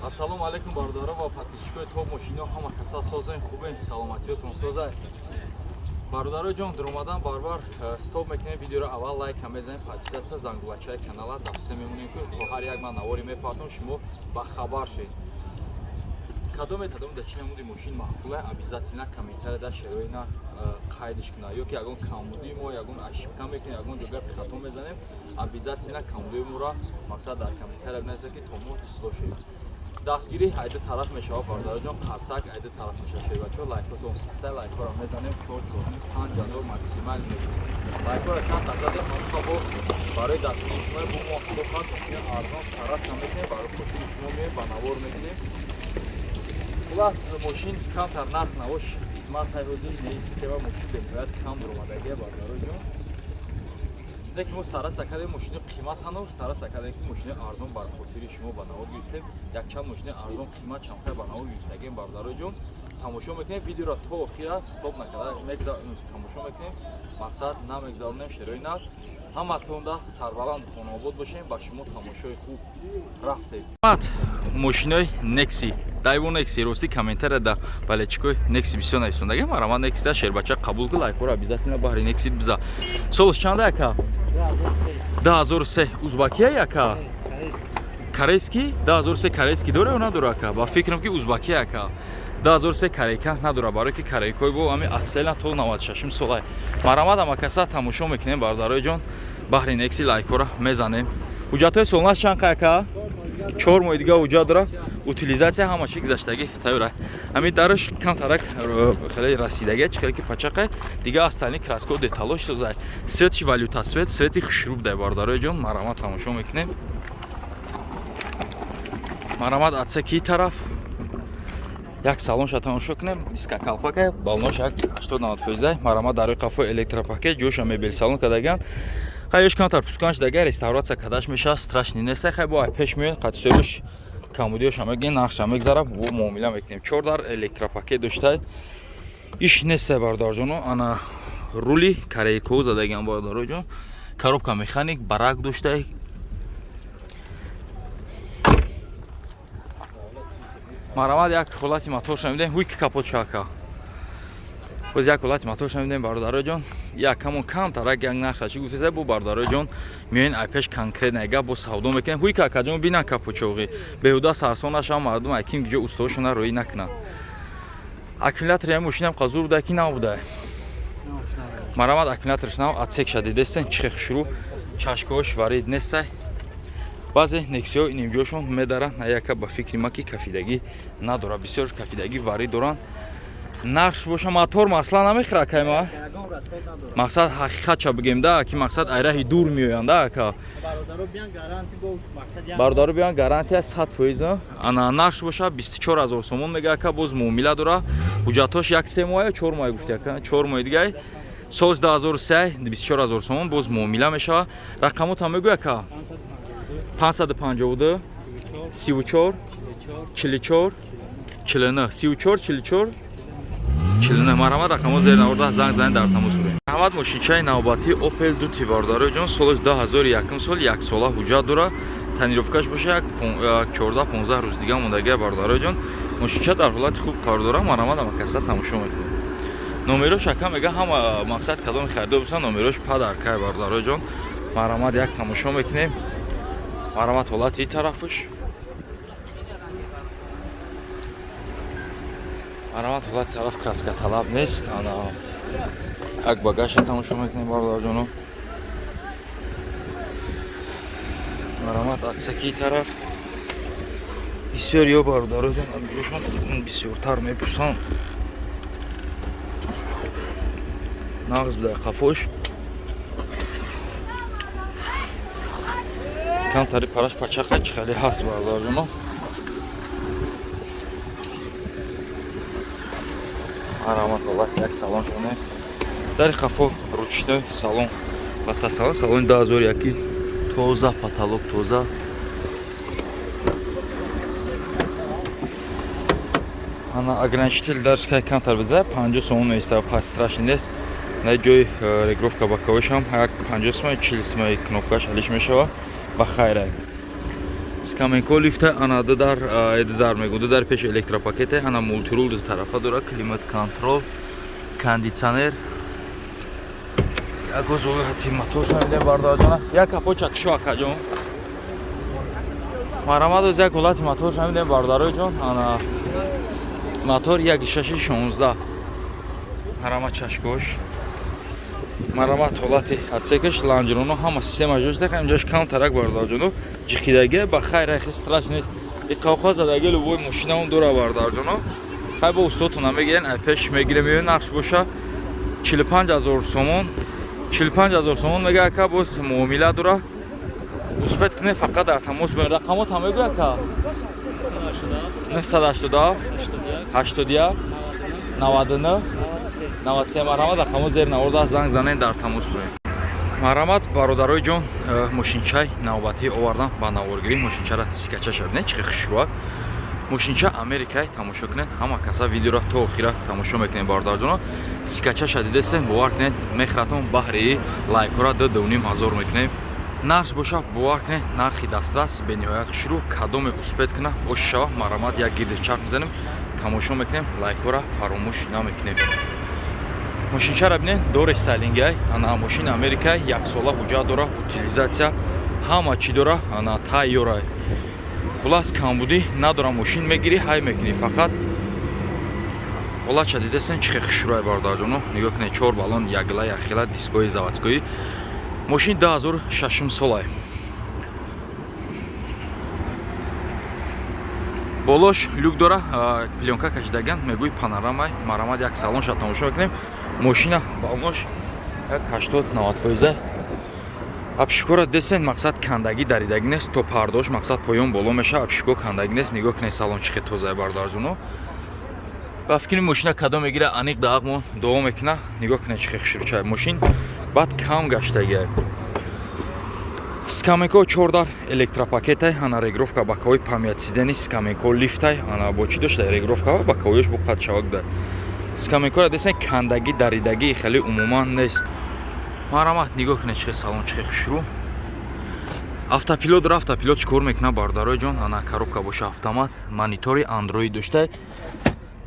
Ассалому алайкум, бародаро ва подписчикои Топ Мошино. Ҳама каса созен, хубен, саломатиётон соза. Бародаро ҷон, дуромадан барбар стоп мекунем видеоро, аввал лайка мезанем, подписаться, зангулачаи канала дафсе мемонем, ки то ҳар як ман навори мепартом, шумо ба хабар шед. Кадоме да чи намуди мошин маъқула, обязательно комментария да шероина қайдиш куна, ё ки ягон камбудии мо, ягон ошибка мекунем, ягон ҷо гапи хато мезанем, обязательно камбудии моро, мақсад, дар комментария бинависед, ки то мо ислоҳ шавем. Дастгирӣ айда тараф мешавад, бародарҷон, қарсак айда тараф мешавад. Шербачо, лайкотон систа, лайкҳоро мезанем, чор, чорним, 5 ҳазор максимал мекунем. Лайкҳоро чанд та задем, ҳамон бо барои дастгирии шумо бо мо, худо хоҳад, мошини арзон стараться мекунем, барои хотири шумо меем, ба навор мегирем. Хулас, мошин камтар нарх навош қимат ҳозир не, система мошин бениҳоят кам дуромадагия, бародароҷон. Лекин мо стараться кардем мошини қиматану стараться кардем, ки мошини арзон бар хотири шумо ба навор гирифтем. Якчанд мошини арзон қимат чамхай ба навор гирифтагем, бародароҷон. Тамошо мекунем видеоро то охира, стоп накарда тамошо мекунем, мақсад, намегзаронем. Шерои нар, ҳаматонда сарбаланду хонаобод бошем. Ба шумо тамошои хуб. Рафтем. Мошинои Некси, Дайво Некси. Рости, комментария да болельщикои Некси бисёр нависондагем. Марама Некси шербача қабул ку, лайкҳоро обязательно баҳри Некси биза. Солш чанда, яка? 2003. Узбакия, яка? Корейский. 2003 корейский доре ё надора, ака? Ба фикрам, ки узбакия, ака. 2003 корейка надора, барое ки корейкои бо ами аселна то 96 солай. Марамад, амакаса, тамошо мекунем, бародарои ҷон. Баҳри Некси лайкҳоро мезанем. Ҳуҷҷатҳои солнаш чанд қа, ака? 4 моҳи дига ҳуҷҷат дора, утилизация ҳама чи гузаштагӣ, тайёра. Ҳамин дараш камтарак хеле расидагия, чӣ хеле ки пачақе, дига остальные краска деталош созай. Свети валюта, свет, свети хушрӯб дай, бародарои ҷон. Марамад, тамошо мекунем. Марамад, отсеки тараф як салонша тамошо кунем. Диска калпака, балонош як 80-90 фоиза. Марамад, дарои қафо электропакет, ҷоша мебел салон кардаган. Хай, ёш камтар пусканш дага, реставрация кадаш мешава, страшный нест. Хай, бо ай пеш меояд, қатисоибш камбудиёша мегӯен, нархша мегзара, бо муомила мекунем. Чор дар электропакет доштай, иш нестай, бародарҷоно. Ана рули корейко задагиам, бародароҷон. Коробка механик, барак доштай. Марамад, як ҳолати моторша мебинем. Ҳуй, ки капот шака. Боз як ҳолати моторша мебинем, бародароҷон. Як камон камтарак як нарха чӣ гуфтеса бо, бародароҷон, меоен ай пеш, конкретно гап бо савдо мекунем. Ҳуй, ки акаҷон, бинан капотчоғӣ, беҳуда сарсон нашавам мардум, айким ҷо устодшона роӣ накунанд. Аккумулятори ҳами мошинам қазур буда ки нав буда? Марамад, аккумуляторш нав. Отсекша дидестен, чӣ хе хушрӯ, чашкош варид нестай. Баъзе Нексиҳо нимҷошон медаранд, на яка, ба фикри ма, ки кафидагӣ надорад, бисёр кафидагӣ варид доранд. Нархш боша, мотор масла намехӯра, кайма. Мақсад, ҳақиқатша бигем да, ки мақсад, айраҳи дур меоянд да, ака. Бародаро биёянд, гарантия 100%. Ана нархш боша, 24 000 сомон мега, ака, боз муомила дора. Ҳуҷҷатҳош як 3 моҳа, 4 моҳа гуфти, ака? 4 моҳи дигай. Соли 2003, 24 000 сомон, боз муомила мешава. Рақамотам мегӯй, ака. 552 34 44 49, 34 44 49. Марҳамат, рақамҳо зери наворда, занг занед, дар тамос бурем. Марҳамат, мошинчаи навбатӣ Opel Дути, бародарои ҷон. Солаш 2001 сол, яксола ҳуҷҷат дора. Тонировкаш боша, як 14-15 рӯз дига мондагия, бародарои ҷон. Мошинча дар ҳолати хуб қарор дора. Марҳамат, амакаса, тамошо мекунем. Номерош, ака, мега, ҳама мақсад, кадоми харидор бошад, номерош падаркай, бародарои ҷон. Марҳамат, як тамошо мекунем. Марҳамат, ҳолати тарафаш. Марҳамат, ҳолати тараф краска талаб нест. Ана як багажа тамошо мекунем, бародарҷоно. Марҳамат, отсеки тараф. Бисёр ё, бародароҷон, ҷошон бисёртар мепурсанд. Нағз буда қафош, камтари параш пачақа, чӣ хеле ҳаст, бародарҷоно. Марҳамат, ҳолат як салон шуне. Дари қафо ручной, салон лата, салон, салони 2001, тоза, потолок тоза. Ана ограничитель дарш кай камтар биза, 50 сомон меиста, пас страшный нест. На ҷои регулировка боковойшам як 50 сомон, 40 сомон, кнопкаш алиш мешава. Ба хайра. Скамейко лифта, ана ду дар, ду дар мегӯ, ду дар пеш электропакете, ана мультирул ду тарафа дора, климат контроль, кондитсионер. Як ҳати моторша мебинем, бародарҷона. Як капоча кишо, акаҷон. Марҳамат, оз як ҳолати моторша мебинем, бародарои ҷон. Ана мотор 1,6 16. Марҳамат, чашкош. Марҳамат, ҳолати отсекаш, лонжероно, ҳама система ҷош дахам, ҷош камтарак, бародарҷоно, ҷихидаги, ба хайр, айхи страшно иқавқа задаги, любой мошинаон дора, бародарҷоно. Хай, бо устодтона мегирен, ай пеш мегирем. Ё нархш боша 45 ҳазор сомон, 45 ҳазор сомон мега ака, боз муомила дора. Успеть кунед, фақат дар тамос бо рақамот ҳам мегӯ, ака. 987 81 99 93. Марҳамат, рақамо зер наворда, занг занед, дар тамос бурем. Марҳамат, бародарои ҷон, мошинчаи навбатӣ овардам ба наворгирӣ. Мошинчара сикачаша бинед, чӣ хушрӯак. Мошинча Америкай, тамошо кунед. Ҳама каса видеоро то охира тамошо мекунед, бародарҷоно. Сикачаша дидесем, бовар кунед, мехратон. Баҳри лайкора 2-2,5 ҳазор мекунем. Нарх боша, бовар кунед, нархи дастрас, бениҳоят хушрӯ. Кадоме успеть куна, ош шава. Марҳамат, як гирди чарх мезанем, тамошо мекунем, лайкора фаромӯш намекунем. Мошинчара бинед, дорестайлингай. Ана мошини Америкай, яксола ҳуҷҷат дора, утилизация, ҳама чӣ дора, ана тайёрай. Хулас, камбудӣ надора. Мошин мегирӣ, ҳай мекунӣ фақат. Ҳолатша дидесен, чӣ хел хушрӯай, бародарҷоно. Нигоҳ кунед, чор баллон якгила, якхела, дискои заводской. Мошин 2006 солай. Болош люк дора, плёнка кашидаган, мегӯи панорамай. Марҳамат, як салонша тамошо мекунем. Мошина баллонош як 80-90 фоиза. Обшивкора десен, мақсад, кандагӣ, даридагӣ нест, то пардош, мақсад, поён боло меша, обшивко кандагӣ нест. Нигоҳ кунед, салон чӣ хел тозае, бародарҷоно. Ба фикри мошина кадом мегира, аниқ даақмон дуо мекуна. Нигоҳ кунед, чӣ хел хушрӯчай мошин, баъд кам гаштагиай. Скамейко чордар электропакетай, ана регулировка боковой, память сидений, скамейко лифтай, ана бо чӣ дошта, регулировка боковоёш бо қад шавак да. Скамейкора десен, кандагӣ, даридагӣ хеле умуман нест. Марҳамат, нигоҳ кунед, чӣ хел салон, чӣ хел хушрӯ. Автопилот дора, автопилот чӣ кор мекунад, бародарои ҷон? Ана коробка боша автомат, монитори андроид дошта,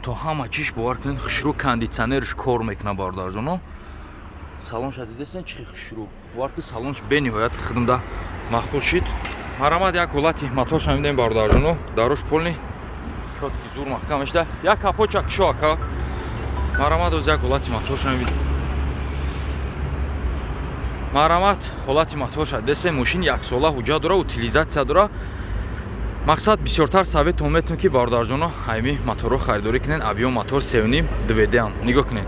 то ҳама чиш, бовар кунед, хушрӯ. Кондитсионерш кор мекунад, бародарҷоно. Салонша дидесен, чӣ хел хушрӯ. Бовар ки, салонш бениҳоят хидмда маъқул шид. Марҳамат, як ҳолати моторша мебинем, бародарҷоно. Дарош полный чёткий, зур маҳкам мешда. Як капоча кишо, ака. Марҳамат, оз як ҳолати моторша мебинем. Марҳамат, ҳолати моторша десе. Мошин яксола ҳуҷҷат дора, утилизация дора. Мақсад, бисёртар советон метавон ки, бародарҷоно, ҳайми моторро харидорӣ кунед. Объём мотор 3,5 2WD-ам. Нигоҳ кунед,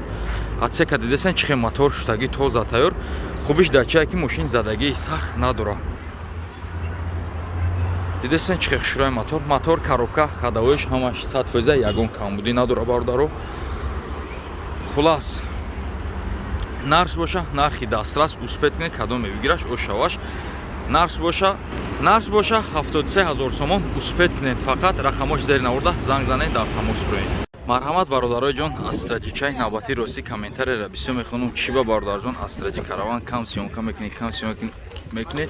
отсека дидесен, чӣ хел мотор шуштагӣ, тоза, тайёр. Хубиш дар чие ки мошин задагии сахт надора. Дидесен, чӣ хел хушрӯи мотор. Мотор, коробка, ходовоиш ҳамаш 100%, ягон камбудӣ надора, бародаро. Хулас, нарх боша нархи дастрас. Успеть кунед, кадоме бигираш, ошаваш. Нарх боша 73 ҳазор сомон. Успеть кунед фақат, рақамош зери наворда, занг занед, дар тамос бироед. Марҳамат, бародарои ҷон, астраҷичай навбатӣ. Ростӣ, комментарияра бисёр мехонам. Чӣ ба, бародарҷон, астраҷи караван кам съёмка мекунӣ, кам съёмка мекунӣ?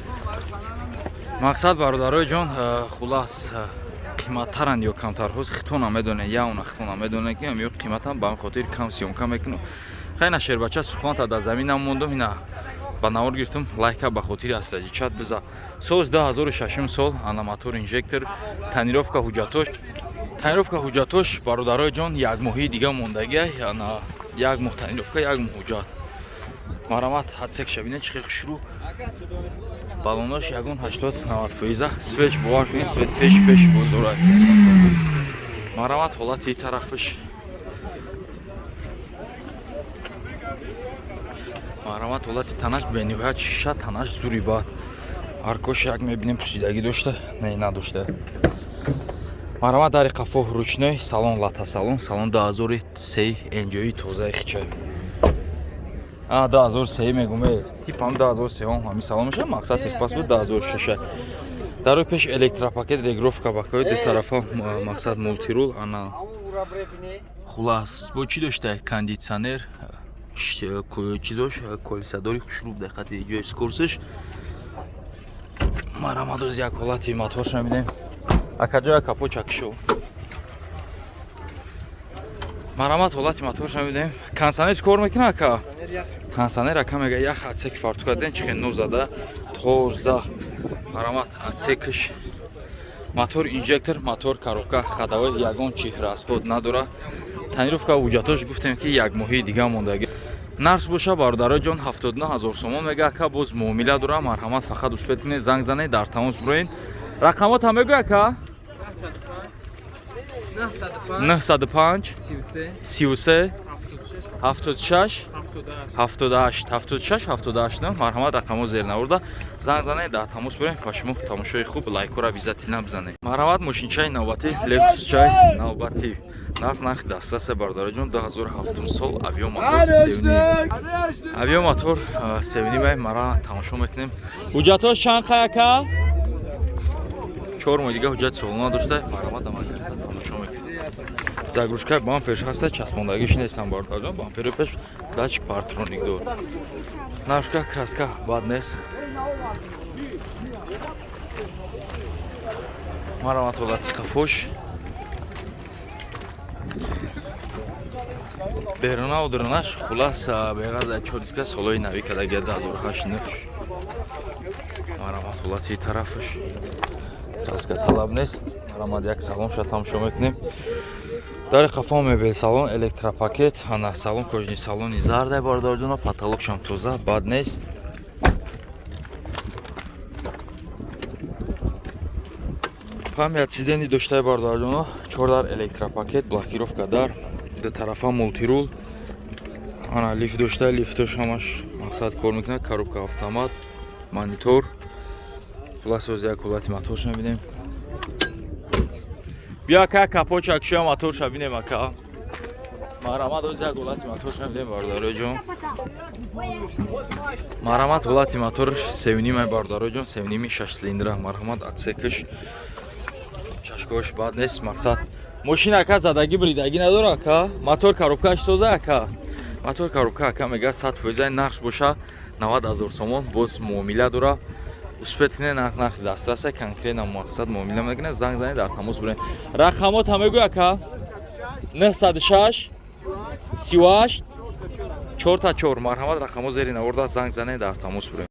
Мақсад, бародарои ҷон, хулас, қиматтаранд ё камтар, ҳоз хитона медонед, явна хитона медонед, ки ё қиматам, ба ҳамин хотир кам съёмка мекунам. Хайна, шербача, суханта дар заминам мондум, ина ба навор гирифтум. Лайка ба хотири астраҷичат биза. Соз 2006 сол, ана мотор инжектор, тонировка, ҳуҷҷатош, тонировка, ҳуҷҷатош, бародарои ҷон, як моҳии дига мондагиай. Ана як моҳ тонировка, як моҳ ҳуҷҷат. Марҳамат, отсекша бинед, чӣ хел хушрӯ. Баллонош ягон 80-90 фоиза. Свет, бовар кунед, свет пеш пеши бозорай. Марҳамат, ҳолати тарафаш. Марҳамат, ҳолати танаш, бениҳоят шиша танаш зури. Бад аркош як мебинем, пӯшидагӣ дошта, не, надошта. Марҳамат, дари қафо ручной, салон лата, салон, салон 2003 энҷои тозаи хичай. 2003 мегум, типам 2003 ҳамин салон меша. Мақсад, техпаспорт 2006. Дарои пеш электропакет, регулировка боковой, ду тарафа, мақсад, мультирул. Ана, хулас, бо чӣ дошта, кондитсионер, чизош, колесадори хушрӯ, дақати ҷои скоростш. Марҳамат, оз як ҳолати моторша мебинем. Акаҷо, як капоча кишу. Марҳамат, ҳолати моторша мебинем. Кондиционер чӣ кор мекунад, ака? Кондиционер, ака, мега, ях. Отсек фартука дидем, чӣ хел нозада, тоза. Марҳамат, отсекш, мотор, инжектор, мотор, коробка, ходовой, ягон чи расход надора. Тонировка, ҳуҷҷатош гуфтем, ки як моҳии дига мондаги. Нарх боша, бародарои ҷон, 79 ҳазор сомон мега ака, боз муомила дора. Марҳамат, фақат успеть кунед, занг занед, дар тамос бироед. Рақамот ҳам мегӯ, ака? 905 33 76 78 76 78. Марҳамат, рақамҳо зер навурда, занг занед, дар тамос бирем. Ба шумо тамошои хуб, лайкҳоро обязательно бизанед. Марҳамат, мошинчаи навбатӣ, лексусчаи навбатӣ. Нарх, нархи дастрасе, бародароҷон. 2007 сол, объём мотор севним, объём мотор севнимай. Мара тамошо мекунем. Ҳуҷҷатҳо чанд қай, ака? 4 моҳ дига ҳуҷҷати солона дошта. Марҳамат, амакаса тамошо мекунем. Заглушка бамперш ҳаста, часпондагиш нестам, бародарҷон. Бампери пеш датчик парктроник дор. Наршка, краска бад нест. Марҳамат, ҳолати қафош, берунаву дурунаш, хулас, беғарз чор диска, солои навӣ кадагия, 2008. Марҳамат, ҳолати тарафаш, краска талаб нест. Марҳамат, як салонша тамошо мекунем. Дари қафо, мебел салон, электропакет. Ана салон, кожаный салони зардай, бародарҷоно. Потолокшам тоза, бад нест. Память сидений доштаи, бародарҷоно. Чордар электропакет, блокировка дар ду тарафа, мультирул. Ана лифт дошта, лифтош ҳамаш, мақсад, кор мекунад. Коробка автомат, монитор. Хулас, оз як ҳолати моторша мебинем. Биё, ака, капоча кушоя, моторша бинем, ака. Марҳамат, оз як ҳолати моторша бинем, бародароҷон. Марҳамат, ҳолати моторш севнимай, бародароҷон, севними, шаш цилиндра. Марҳамат, отсекш, чашкош бад нест. Мақсад, мошин, ака, задагӣ, бридагӣ надора, ака. Мотор, коробкаш соза, ака. Мотор, коробка, ака, мега, 100%. Нархш боша 90 000 сомон, боз муомила дора. Успеть кунед, нарх, нархи дастраса. Конкретно, мақсад, муомила мекунед, занг занед, дар тамос биред. Рақамот ҳам мегӯй, ака? 906 38 4 4. Марҳамат, рақамҳо зери наворда, занг занед, дар тамос биред.